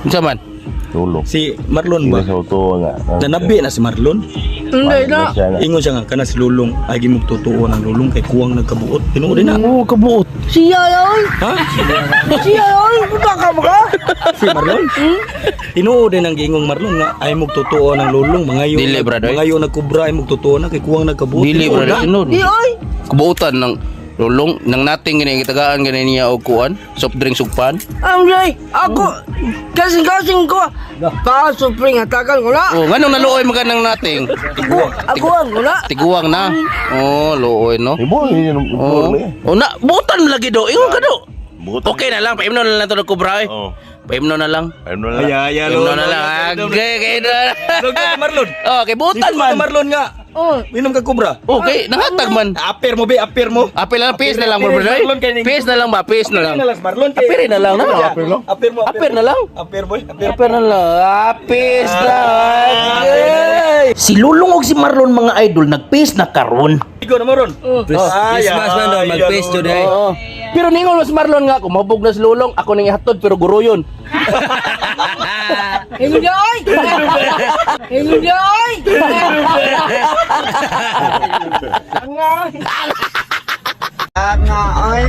Unsa man? Lulong. Si Marlon ba? Hindi sa uto nga. Nanabi na si Marlon. Hindi na. Siya nga. Ingon siya nga kana si Lulong ay gimog totoo ng Lulong kay kuwang nagkabuot. Tinuod din na. Oo, kabuot. Siya oy. Ha? Siya oy, buta ka ba ka? Si Marlon? Tinuod din ang giingong Marlon nga ay mog totoo ng Lulong mangayo. Dili, brad, oy. Mangayo nagkubra ay mog totoo na kay kuwang nagkabuot. Dili Tinuod brad, na. tinuod. Di oy. Kabuotan ng lulong nang nating gani gitagaan gani niya og kuan, soft drink sugpan. Ang day, ako kasing-kasing ko. Pa supring hatagan ko na. Oh, nganong naluoy man ka ng nating? Ako ang ko na. Tiguang na. Oh, luoy no. Ibo, yun yung Oh. Oh na, butan lagi do. Ingon ka do. Butan. Okay na lang, paimno na lang to ng kubra eh. Oh. Paimno na lang. Ayun na lang. Ay, ay, Paimno na lang. Agay, kay na. Marlon. Oh, kay butan man. Marlon nga. Oh, Minom ka kubra. Okay, nahatag man. Apir mo be, apir mo. Apil na lang, peace na lang, bro, bro. Marlon, kay ning- Peace na lang ba? Peace na lang. Apir na lang si Marlon kay. Apir na lang na. Apir lang. Apir mo. Apir na lang. Apir boy, apir. Apir na lang. Ah, peace na. Agay. Si Lulong og si Marlon mga idol nagpace na karon. Igo na mo ron. Oh. Christmas man daw, mag-face today. Oo. Pero ningon mas Marlon nga, kumabog na si Lulong, ako nang ihatod pero guruyon. hindi oy. Hindi oy. Nga oy.